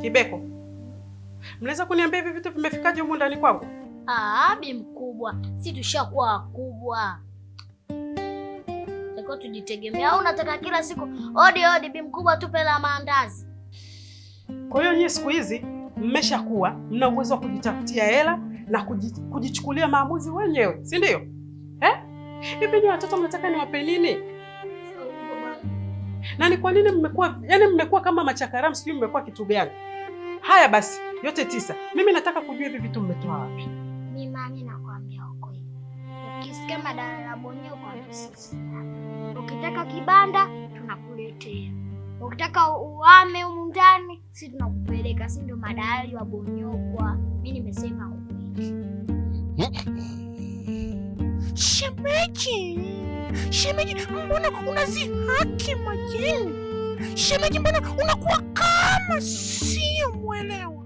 Kibeko, mnaweza kuniambia hivi vitu vimefikaje humu ndani kwangu? Ah, bi mkubwa, si tushakuwa wakubwa. Takiwa tujitegemea. Au unataka kila siku odi odi bi mkubwa tupe la maandazi? Kwa hiyo nyie siku hizi mmeshakuwa mna uwezo wa kujitafutia hela na kujichukulia maamuzi wenyewe, si ndio? Eh? Hivi nyie watoto mnataka niwape nini? Na ni kwa nini mmekuwa, yani mmekuwa kama machakaramu, sijui mmekuwa kitu gani? Haya basi, yote tisa. Mimi nataka kujua hivi vitu mmetoa wapi? Mimi mami nakwambia ukweli. Ukisikia madalala la bonyo kwa sisi. Ukitaka kibanda tunakuletea. Ukitaka uame humu ndani, sisi tunakupeleka. Sisi ndio madalali wa Bonyokwa. Mimi nimesema ukweli. Shemeji, shemeji, mbona unazihaki majini? Shemeji, mbona unakuwa kama sio mwelewa?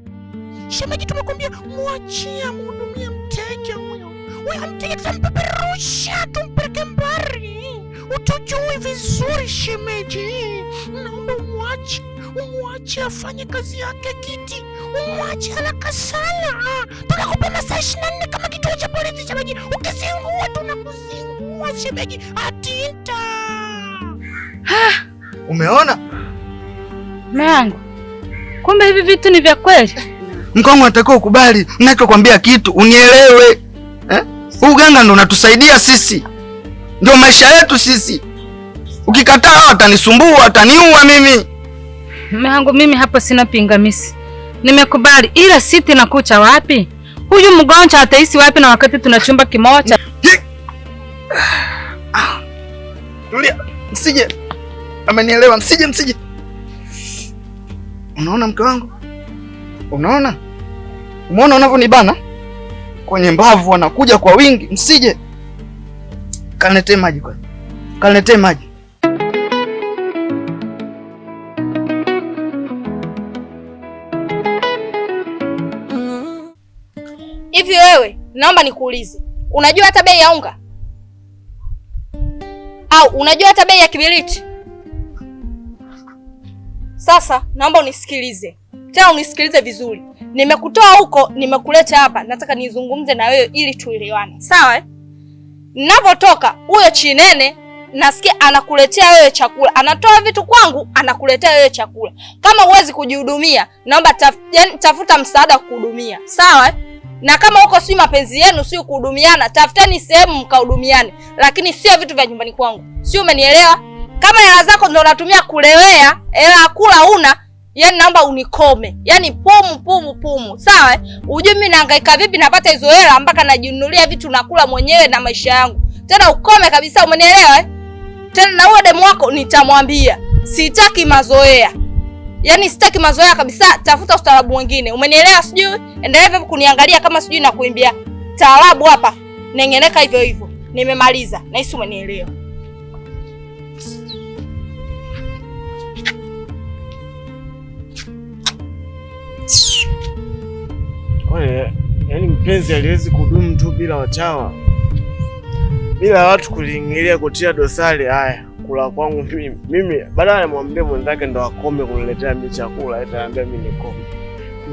Shemeji, tumekwambia mwachie amhudumie mteja huyo. Huyo mteja tutampeperusha, tumpeleke mbali. Utujui vizuri shemeji. Naomba umwache, umwache afanye kazi yake kiti. Umwache haraka sana. Tunakupa masaa 24 kama kituo cha polisi shemeji. Ukizingua tunakuzingua shemeji. Atinta. Umeona? Mume wangu, kumbe hivi vitu ni vya kweli? Mkongo, unatakiwa ukubali ninachokwambia kitu, unielewe. Eh? Huu uganga ndo unatusaidia sisi. Ndio maisha yetu sisi. Ukikataa watanisumbua, wataniua mimi. Mume wangu, mimi hapo sina pingamizi. Nimekubali, ila siti na kucha wapi? Huyu mgonjwa ataishi wapi na wakati tuna chumba kimoja? Tulia, msije. Amenielewa, msije, msije. Unaona mke wangu? Unaona? Umeona unavyonibana? Kwenye mbavu wanakuja kwa wingi, msije. Kaniletee maji kwanza. Kaniletee maji. Hivi wewe, naomba nikuulize. Unajua hata bei ya unga? Au unajua hata bei ya kiberiti? Sasa naomba unisikilize. Tena unisikilize vizuri. Nimekutoa huko, nimekuleta hapa. Nataka nizungumze na wewe ili tuelewane. Sawa eh? Ninapotoka huyo Chinene nasikia anakuletea wewe chakula. Anatoa vitu kwangu, anakuletea wewe chakula. Kama huwezi kujihudumia, naomba tafuta msaada kuhudumia. Sawa eh? Na kama huko si mapenzi yenu, si kuhudumiana, tafuteni sehemu mkahudumiane, lakini sio vitu vya nyumbani kwangu. Si umenielewa? Kama hela zako ndio unatumia kulewea, hela kula una, yani naomba unikome. Yani pumu pumu pumu. Sawa eh? Ujue mimi nahangaika vipi napata hizo hela mpaka najinunulia vitu nakula mwenyewe na maisha yangu. Tena ukome kabisa, umenielewa eh? Tena na huo demu wako nitamwambia, sitaki mazoea. Yaani sitaki mazoea kabisa, tafuta ustaarabu mwingine. Umenielewa sijui? Endelea hivyo kuniangalia kama sijui na kuimbia taarabu hapa. Nengeneka hivyo hivyo. Nimemaliza. Nahisi umenielewa. Kwani yaani mpenzi aliwezi kudumu tu bila wachawa? Bila watu kuliingilia kutia dosari. Haya, kula kwangu mimi. Mimi badala ya mwambie mwenzake ndo akome kuniletea mimi chakula, eti anambia mimi nikome.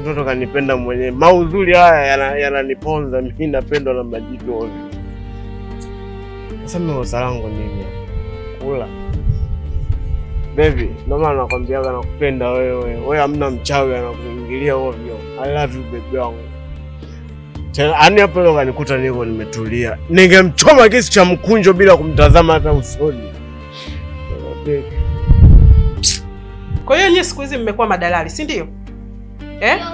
Mtoto kanipenda mwenyewe. Maudhuri haya yananiponza mimi, napendwa na majitu ovyo. Sasa mimi kosa langu nini? Kula. Baby, ndio maana nakwambiaga nakupenda wewe. Wewe hamna mchawi anakuingilia ovyo. I love you baby wangu. Tena ani hapo leo kanikuta niko nimetulia. Ningemchoma kisu cha mkunjo bila kumtazama hata usoni. Kwa hiyo nyie siku hizi mmekuwa madalali, si ndio? Eh?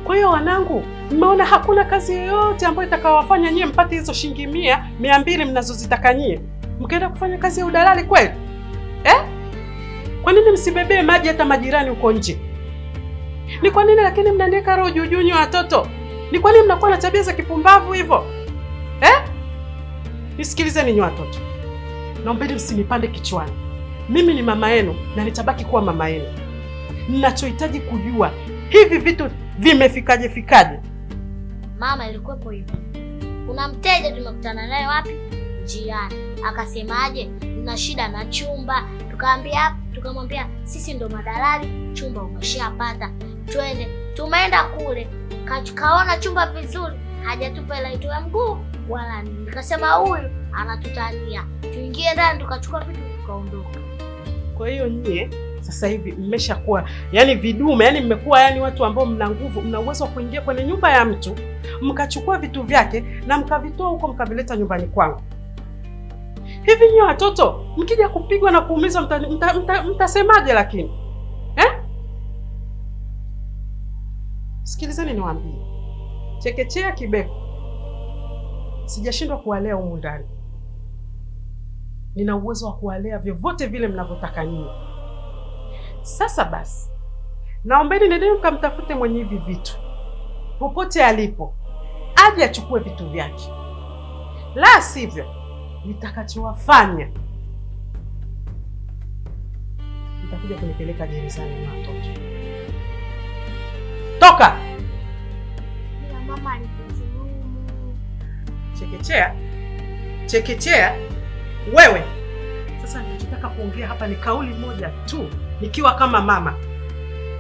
Kwa hiyo wanangu, mmeona hakuna kazi yoyote ambayo itakayowafanya nyie mpate hizo shilingi 100, 200 mnazozitaka nyie. Mkaenda kufanya kazi ya udalali kweli? Eh? Kwa nini msibebee maji hata majirani huko nje? Ni kwa nini lakini mnaniweka roho juu juu nyie watoto? Ni kwa nini mnakuwa na tabia za kipumbavu hivyo? Eh? Nisikilizeni nyie watoto. Naombeni msinipande kichwani. Mimi ni mama yenu na nitabaki kuwa mama yenu. Ninachohitaji kujua, hivi vitu vimefikaje fikaje? Mama, ilikuwepo hivi. Kuna mteja tumekutana naye wapi? Njiani. Akasemaje? Nina shida na chumba. Tukamwambia sisi ndo madalali, chumba umeshapata. Twende. Tumeenda kule. Kaona chumba vizuri, hajatupa hela yetu ya mguu wala nini. Nikasema huyu anatutania. Tuingie ndani tukachukua vitu tukaondoka. Kwa hiyo nyie sasa hivi mmeshakuwa yani vidume, yani mmekuwa yani watu ambao mna nguvu, mna uwezo wa kuingia kwenye nyumba ya mtu, mkachukua vitu vyake na mkavitoa huko mkavileta nyumbani kwangu. Hivi nyie watoto mkija kupigwa na kuumizwa mtasemaje lakini? Eh? Sikilizeni niwaambie. Chekechea kibeko. Sijashindwa kuwalea humu ndani. Nina uwezo wa kuwalea vyovyote vile mnavyotaka nyinyi. Sasa basi, naombeni nendeni mkamtafute mwenye hivi vitu. Popote alipo, aje achukue vitu vyake. La sivyo, nitakachowafanya, nitakuja kunipeleka gerezani na watoto. Toka! Bila mama alikudhulumu. Chekechea. Chekechea. Wewe. Sasa ninachotaka kuongea hapa ni kauli moja tu, nikiwa kama mama.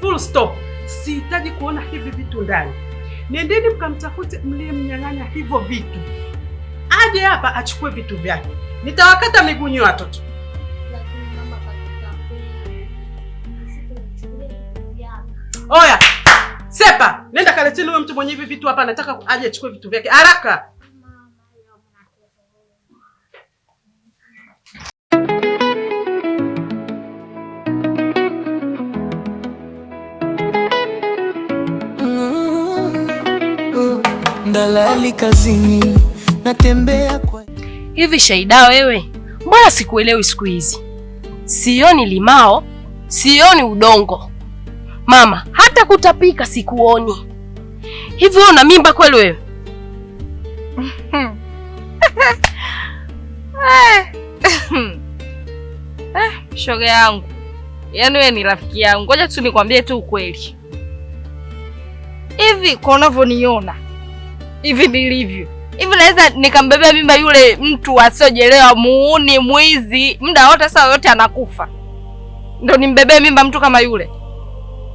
Full stop. Sihitaji kuona hivi vitu ndani. Nendeni mkamtafute mliyemnyang'anya hivyo vitu. Aje hapa achukue vitu vyake. Nitawakata miguu nyinyi watoto. Lakini mama katutapeli. Sisi tumchukulie vitu vyake. Oya. Sepa, nenda kaleteni huyo mtu mwenye hivi vitu hapa, nataka aje achukue vitu vyake haraka. Dalali kazini natembea kwa hivi. Shaida wewe, mbona sikuelewi siku hizi? Sioni limao, sioni udongo. Mama, hata kutapika sikuoni. Hivi wewe una mimba kweli wewe? Shoga yangu. Yaani wewe ni rafiki yangu. Ngoja tu nikwambie tu ukweli. Hivi kwa unavyoniona, hivi nilivyo, hivi naweza nikambebea mimba yule mtu asiyojelewa, muuni, mwizi, muda wote saa yote anakufa. Ndio nimbebee mimba mtu kama yule?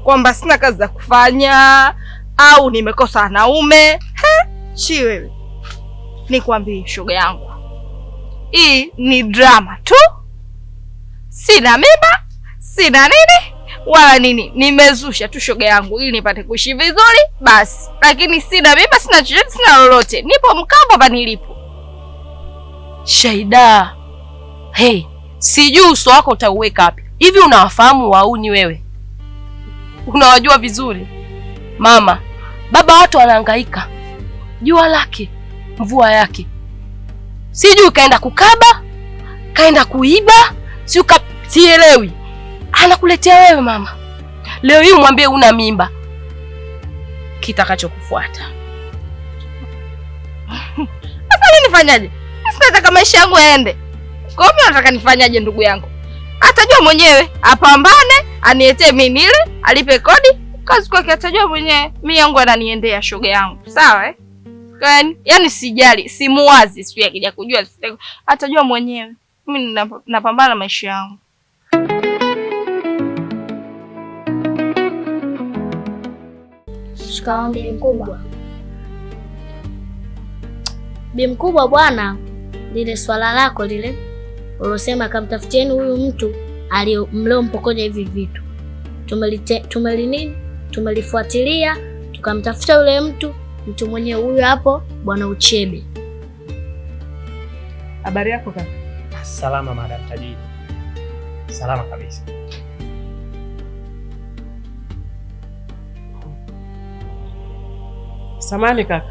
Kwamba sina kazi za kufanya au nimekosa wanaume? Chi wewe. Nikwambie shoga yangu, hii ni drama tu. Sina mimba, sina nini wala nini. Nimezusha tu shoga yangu ili nipate kuishi vizuri basi. Lakini sina mimba, sina chochote, sina lolote. Nipo mkambo hapa nilipo. Shaida, hey, sijui uso wako utauweka wapi. Hivi unawafahamu wauni wewe? Unawajua vizuri? Mama, baba watu wanahangaika. Jua lake, mvua yake. Sijui kaenda kukaba, kaenda kuiba, sielewi. Anakuletea wewe mama. Leo hii umwambie una mimba, kitakachokufuata. Sasa mimi nifanyaje? Sasa nataka maisha yangu yaende. Kwa hiyo nataka nifanyaje ndugu yangu? Atajua mwenyewe, apambane, anietee mimi nile, alipe kodi, kazi kwake atajua mwenyewe. Mimi yangu ananiendea shoga yangu. Sawa eh? Yaani sijali, simuwazi, sio akija kujua, atajua mwenyewe. Mimi napambana na maisha yangu. Shikamoo bi mkubwa. Bi mkubwa bwana, lile swala lako lile ulosema kamtafutieni huyu mtu aliyempokonya hivi vitu. Tumelifuatilia, tukamtafuta yule mtu mwenye huyu hapo bwana Uchebe. Habari yako kaka? Salama madam tajiri. Salama kabisa. Samahani kaka.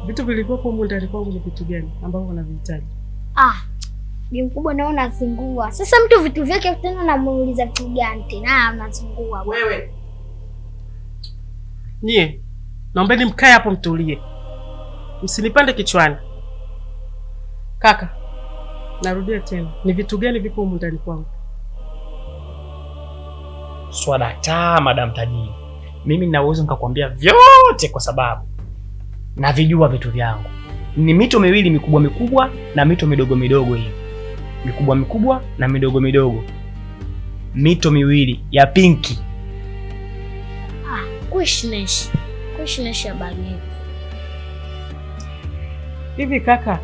Vitu vilivyopo humu ndani kwangu ni vitu gani ambavyo unavihitaji? Bi mkubwa naona anazingua. Sasa mtu vitu vyake tena namuuliza vitu gani tena anazingua. Wewe. Nyie, naombeni mkae hapo mtulie. Msinipande kichwani. Kaka, narudia tena. Ni vitu gani vipo humu ndani kwangu? Swadata madam tajiri. Mimi nina uwezo nikakwambia vyote kwa sababu navijua vitu vyangu. Ni mito miwili mikubwa mikubwa na mito midogo midogo hivi. Mikubwa mikubwa na midogo midogo. Mito miwili ya pinki. Kuishnesh. Kuishnesh habari yetu. Hivi kaka,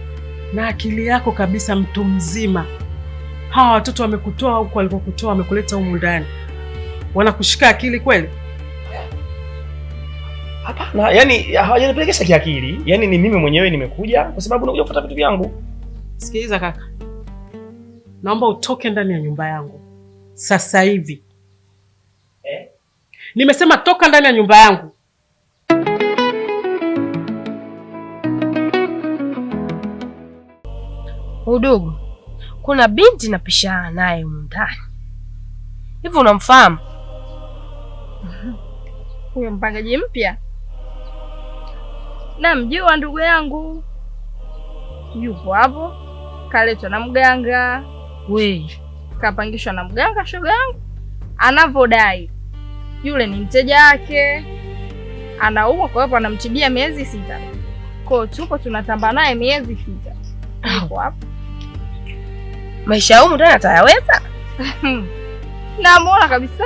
na akili yako kabisa, mtu mzima. Hawa watoto wamekutoa huko walikokutoa, wamekuleta humu ndani. Wanakushika akili kweli? Hapana, yani hawajanipelekesha kiakili. Yani ni mimi mwenyewe nimekuja kwa sababu nakuja kufuata vitu vyangu. Sikiliza kaka. Naomba utoke ndani ya nyumba yangu sasa hivi. Eh? Nimesema toka ndani ya nyumba yangu. Udugu, kuna binti napishana naye humu ndani. Hivi unamfahamu? Huyo mpangaji mpya? Namjua ndugu yangu. Yupo hapo. Kaletwa na mganga. We, kapangishwa na mganga shoga yangu. Anavodai yule ni mteja wake. Anaumwa, kwa hiyo anamtibia miezi 6. Kwa tupo tunatamba naye miezi 6. Yupo hapo. Maisha humu ndani atayaweza? Namuona kabisa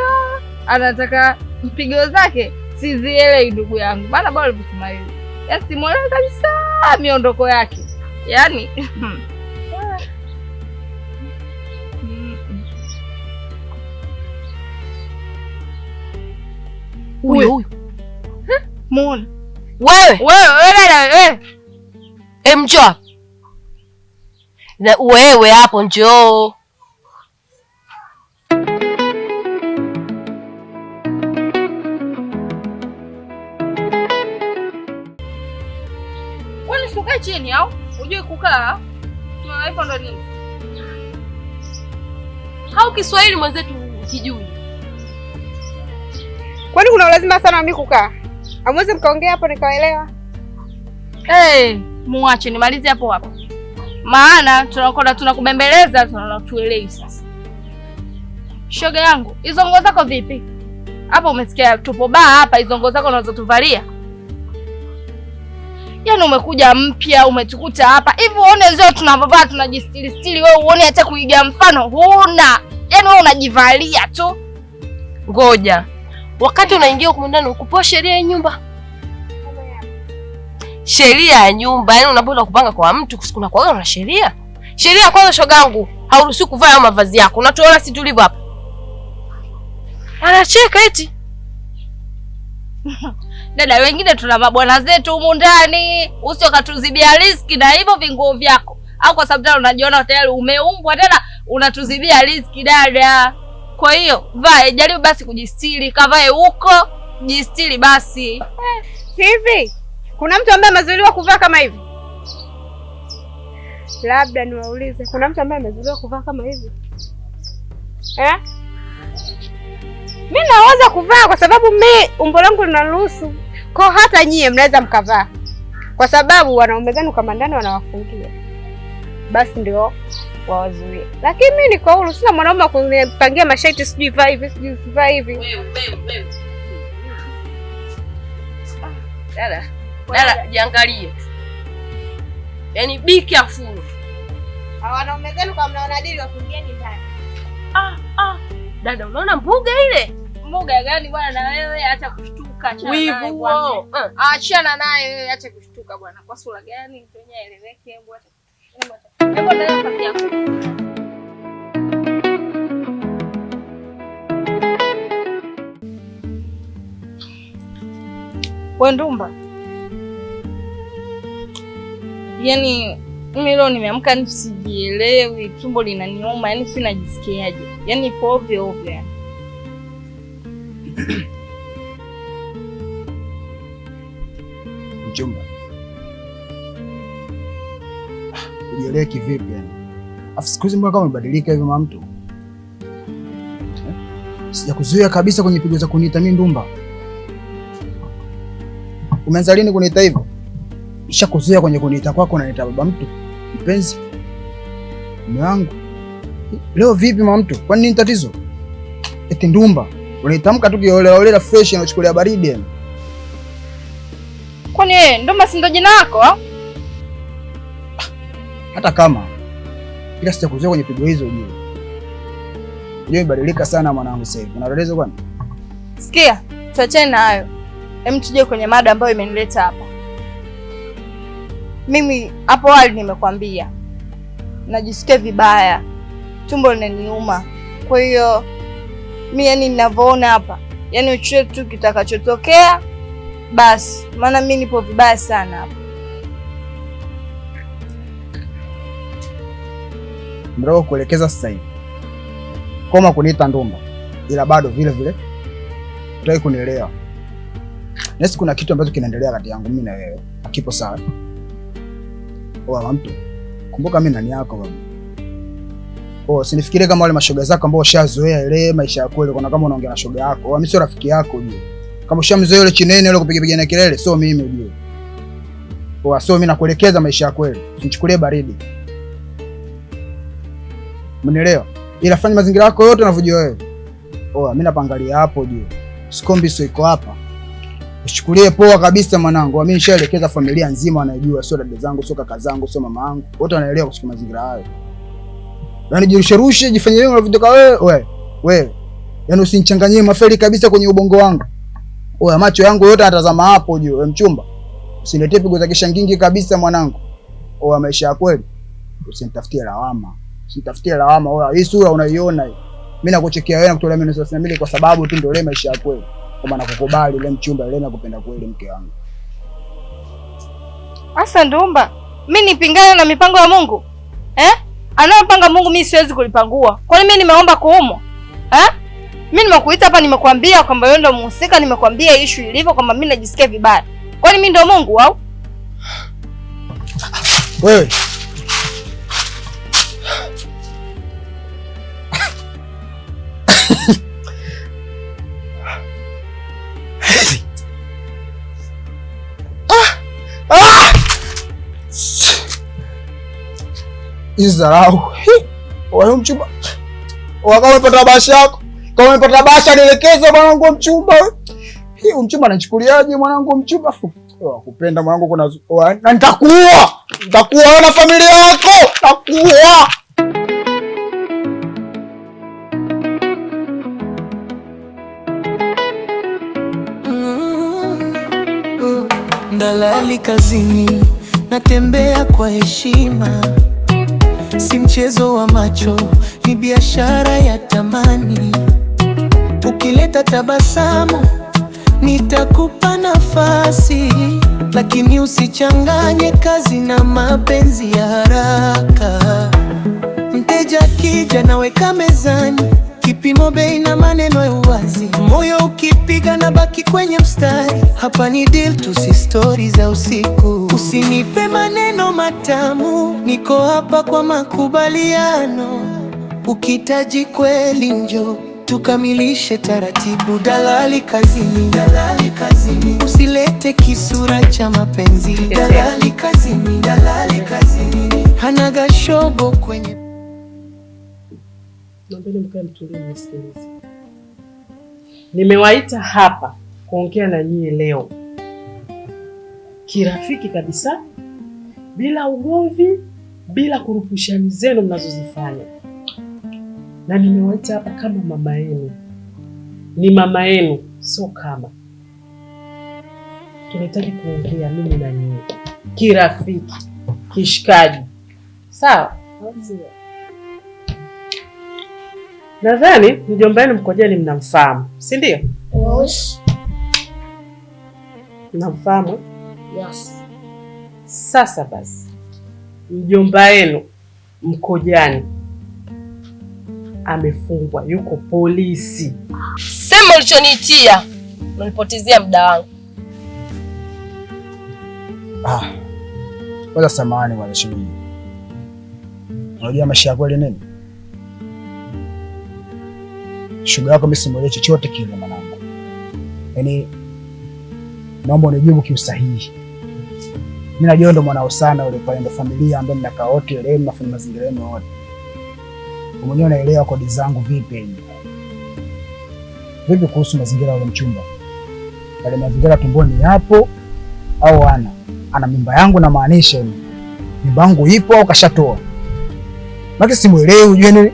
anataka mpigo zake sizielewi ndugu yangu. Maana bado aliposema hivi. Yaani simuelewi kabisa miondoko yake. Yaani huyo huyo. Muone. Wewe, wewe. Njoo. Na wewe hapo njoo. Kwani ukae chini au? Hujui kukaa? Sio hivyo ndo nini? Au Kiswahili mwenzetu kijui. Kwani kuna lazima sana mimi kukaa? Amweze mkaongea hapo nikaelewa. Eh, muache nimalize hapo hapo. Maana tunakwenda tunakubembeleza, tunaona tuelewi sasa. Shoga yangu, hizo nguo zako vipi? Hapo umesikia tupo baa hapa, hizo nguo zako unazotuvalia. Yaani umekuja mpya, umetukuta hapa. Hivi uone zao tunavovaa, tunajistiri stiri, wewe uone hata kuiga mfano huna. Yaani wewe unajivalia tu. Ngoja. Wakati unaingia huko ndani ukupoa sheria ya nyumba. Sheria ya nyumba, yaani unapoenda kupanga kwa mtu kuna kwa na sheria. Sheria kwanza shogangu, hauruhusiwi kuvaa mavazi yako. Unatuona si tulivyo hapa. Anacheka eti. Dada, wengine tuna mabwana zetu humu ndani, usio katuzibia riski na hivyo vinguo vyako. Au kwa sababu unajiona tayari umeumbwa tena unatuzibia riski dada. Kwa hiyo vae, jaribu basi kujistiri, kavae huko, jistiri basi. Hivi kuna mtu ambaye amezuiliwa kuvaa kama hivi? Labda niwaulize, kuna mtu ambaye amezuiliwa kuvaa kama hivi? Eh? Mimi naweza kuvaa kwa sababu mimi umbo langu linaruhusu. Kwa hata nyie mnaweza mkavaa. Kwa sababu wanaume zenu kama ndani wanawafungia. Basi ndio wawazuie. Lakini mimi niko huru, sina mwanaume kunipangia masharti sijui vaa hivi, sijui vaa hivi. Wewe. Dada, dada jiangalie. Yaani biki afuru. Wanaume zenu kama mnaona dili wafungieni ndani. Dada unaona mbuga ile? Mbuga gani bwana na wewe acha kushtuka, achana naye bwana. Achana naye wewe, acha kushtuka bwana. Kwa sura gani mtu yenyewe aeleweke, hebu acha. Hebu endelea kazi yako. Wewe Ndumba. Yaani mimi leo nimeamka nisijielewi, tumbo linaniuma, yaani sina jisikiaje. Yaani ipo ovyo ovyo yani. Mchumba. Ujielewe kivipi yani? Afu siku hizi mbona kama umebadilika hivi mama mtu? Sijakuzuia kabisa kwenye pigo za kuniita mimi Ndumba. Umeanza lini kuniita hivyo? Nishakuzuia kwenye kuniita kwako na niita baba mtu. Mpenzi. Mume wangu. Leo vipi mama mtu? Kwani nini tatizo? Eti Ndumba. Unaitamka tu kiolela olela fresh na uchukulia baridi yani. Kwani wewe Ndumba si ndo jina lako? Hata kama ila sijakuzuia kwenye pigo hizo ujue. Ujue umebadilika sana mwanangu sasa hivi. Unaeleza kwani? Sikia, tuachane na hayo. Hem, tuje kwenye mada ambayo imenileta hapa. Mimi hapo awali nimekwambia najisikia vibaya, tumbo linaniuma. Kwa hiyo mimi yani ninavyoona hapa, yani uchue tu kitakachotokea basi, maana mimi nipo vibaya sana hapa. Mroho kuelekeza sasa hivi. Koma kuniita ndumba, ila bado vile vile hutaki kunielewa. Nesi kuna kitu ambacho kinaendelea kati yangu mimi na wewe, hakipo sawa. Oa mtu, kumbuka mimi nani yako baba. Oh, usinifikirie kama wale mashoga zako ambao ushazoea ile maisha ya kweli, kuna kama unaongea na shoga yako. Oa, mimi sio rafiki yako ujue. Kama ushamzoea yule chinene yule kupiga piga na kelele, sio mimi ujue. Oa, sio mimi nakuelekeza maisha ya kweli. Usinichukulie baridi. Mnielewa? Ila fanya mazingira yako yote unavyojua wewe. Oa, mimi napangalia hapo ujue. Sikombi sio iko hapa. Usichukulie poa kabisa mwanangu. Mimi nishaelekeza familia nzima wanajua, sio dada zangu, sio kaka zangu, sio mama yangu. Wote wanaelewa kuhusu mazingira hayo. Yaani jirusherushe, jifanyie wewe unavyotaka wewe. Wewe. Yaani usinichanganyie mafeli kabisa kwenye ubongo wangu. Oya, macho yangu yote anatazama hapo juu, wewe mchumba. Usiniletee pigo za kishangingi kabisa mwanangu. Oya, maisha ya kweli. Usinitafutie lawama. Usinitafutie lawama. Oya, hii sura unaiona hii. Mimi nakuchekea wewe na kutolea meno 32 kwa sababu tu ndio ile maisha ya kweli. Kwa nakukubali ile mchumba ile nakupenda kweli mke wangu. Asa ndumba, mimi nipingane na mipango ya Mungu? Eh? Anayopanga Mungu mimi siwezi kulipangua. Kwa nini mimi nimeomba kuumwa? Eh? Mimi nimekuita hapa nimekuambia kwamba wewe ndio mhusika, nimekuambia issue ilivyo kwamba mimi najisikia vibaya. Kwa nini mimi ndio Mungu au? Wewe. Izarau. Wewe mchumba. Kama umepata basha yako. Kama umepata basha nielekeze mwanangu mchumba. Hii mchumba anachukuliaje mwanangu mchumba? Kupenda mwanangu kuna na nitakuua. Nitakuua na familia yako. Nitakuua. Dalali kazini, natembea kwa heshima. Si mchezo wa macho, ni biashara ya thamani. Ukileta tabasamu, nitakupa nafasi. Lakini usichanganye kazi na mapenzi ya haraka. Mteja akija naweka mezani, kipimo bei na maneno ya uwazi. Moyo ukipiga na baki kwenye mstari. Hapa ni deal tu, si story za usiku. Usinipe maneno matamu, niko hapa kwa makubaliano. Ukitaji kweli njoo, tukamilishe taratibu. Dalali kazini, dalali kazini. Usilete kisura cha mapenzi. Dalali kazini, dalali kazini. Hanaga shobo kwenye. Naombeni mkae mtulie mnisikilize. Nimewaita hapa kuongea na nyie leo kirafiki kabisa, bila ugomvi, bila kurupushani zenu mnazozifanya. Na nimewaita hapa kama mama yenu. Ni mama yenu, sio kama. Tunahitaji kuongea mimi na nyie kirafiki, kishikaji. Sawa? Nadhani mjomba wenu Mkojani mnamfahamu, si ndio? Yes. Mnamfahamu? Yes. Sasa basi, mjomba wenu Mkojani amefungwa, yuko polisi. Sema ulichoniitia, unanipotezea muda wangu. Kwanza samahani bwana shemeji. Unajua maisha ya kweli nini? Shuga yako mimi simuelewi chochote kile mwanangu. Yaani naomba unijibu kiusahihi. Mimi najua ndo mwanao sana ule pale, ndo familia ambayo mnakaa wote leo, mnafanya mazingira yenu wote. Mwenyewe unaelewa kodi zangu vipi? Vipi kuhusu mazingira yule mchumba? Yale mazingira tumboni yapo au ana? Ana mimba yangu na maanisha ni mimba yangu ipo au kashatoa? Maki simuelewi, unajua nini?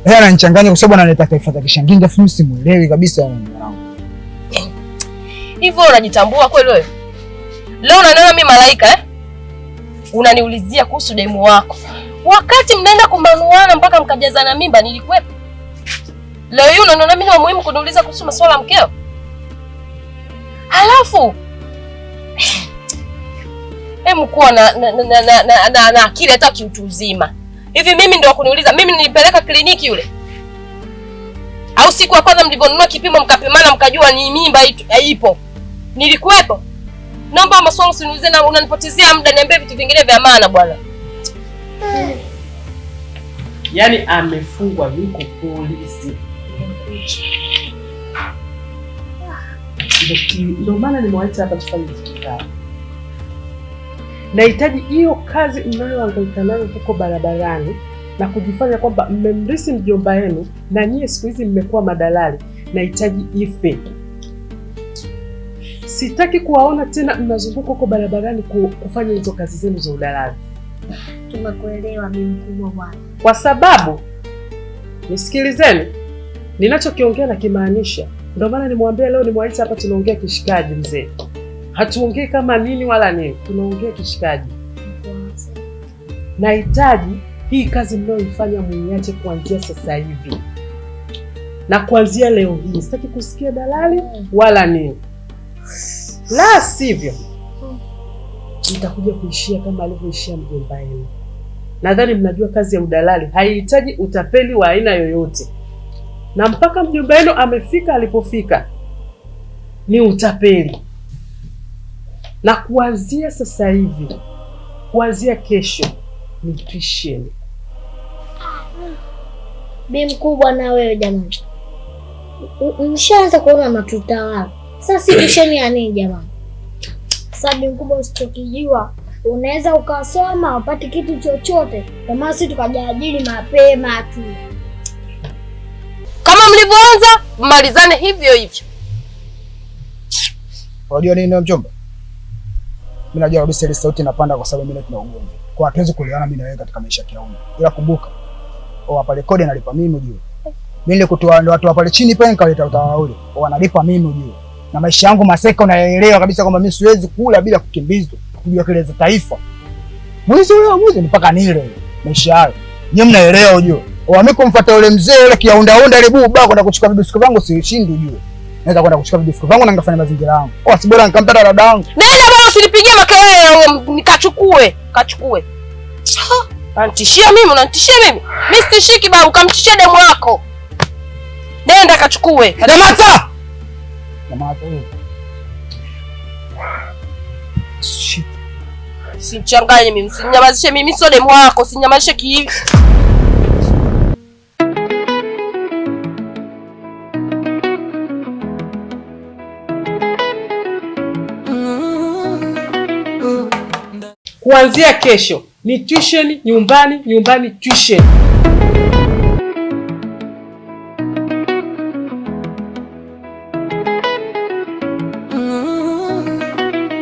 Yeye ananichanganya kwa sababu analeta taifa za kishangingi, afu mimi simuelewi kabisa yani mwanangu. Hivyo unajitambua kweli wewe? Leo unaniona mimi malaika eh? Unaniulizia kuhusu demu wako. Wakati mnaenda kumanuana mpaka mkajazana mimba nilikuwepo. Leo hii unaniona mimi ni muhimu kuniuliza kuhusu masuala ya mkeo? Halafu kuwa na akili hata kiutu uzima. Hivi mimi ndio kuniuliza? Mimi nilipeleka kliniki yule? Au siku ya kwanza mlivyonunua kipimo mkapimana mkajua ni mimba ipo? Nilikuwepo? Naomba maswali usiniulize na unanipotezea muda, niambie vitu vingine vya maana bwana. Yaani amefungwa yuko polisi. Ndio maana nimewaita hapa tufanye kikao. Nahitaji hiyo kazi mnayohangaika nayo huko barabarani na kujifanya kwamba mmemrisi mjomba wenu na nyie siku hizi mmekuwa madalali. Nahitaji ife. Sitaki kuwaona tena mnazunguka huko barabarani kufanya hizo kazi zenu za udalali. Tumekuelewa mimi mkubwa bwana. Kwa sababu nisikilizeni, ninachokiongea na kimaanisha. Ndio maana nimwambia leo nimwaita hapa tunaongea kishikaji mzee. Hatuongei kama nini wala nini, tunaongea kishikaji. Nahitaji hii kazi mnayoifanya muiache kuanzia sasa hivi. Na kuanzia leo hii sitaki kusikia dalali wala nini. La sivyo nitakuja kuishia kama alivyoishia mjomba wenu. Nadhani mnajua kazi ya udalali haihitaji utapeli wa aina yoyote. Na mpaka mjomba wenu amefika alipofika ni utapeli. Na kuanzia sasa hivi, kuanzia kesho ni tuisheni. Bi mkubwa na wewe jamani. Mshaanza kuona matutawala. Sasa si tuisheni ya nini jamani? Sasa bi mkubwa usichokijua, unaweza ukasoma upate kitu chochote. Kwa maana sisi tukajiajiri mapema tu. Kama mlivyoanza, malizane hivyo hivyo. Unajua nini na mchomba? Mimi najua kabisa ile sauti inapanda kwa sababu mimi tuna ugomvi. Kwa hatuwezi kuelewana mimi na wewe katika maisha ya kiaume. Ila kumbuka, hapa rekodi analipa mimi ujue. Mimi nilikutoa ndio watu wa pale chini pale nikaleta utawala ule. Wanalipa mimi ujue. Na maisha yangu maseka unaelewa kabisa kwamba mimi siwezi kula bila kukimbizwa, kujua kelele za taifa. Mwizi huyo mwizi mpaka nile maisha hayo. Nyinyi mnaelewa ujue. Mimi kumfuata yule mzee yule kiaundaunda ile buba kwenda kuchukua vibisko vangu sishindi ujue. Naweza kwenda kuchukua vibisko vangu na nikafanya mazingira yangu. Si bora nikamtata dada yangu. Nenda bwana usinipigie makelele nikachukue, kachukue. Unanitishia mimi, unanitishia mimi? Mimi sitishiki babu, kamtishie demu wako. Nenda kachukue. Nyamaza! Nyamaza wewe. Shit. Usichanganye mimi, usinyamazishe mimi, sio demu wako, usinyamazishe ki. Kuanzia kesho ni tuition nyumbani, nyumbani tuition.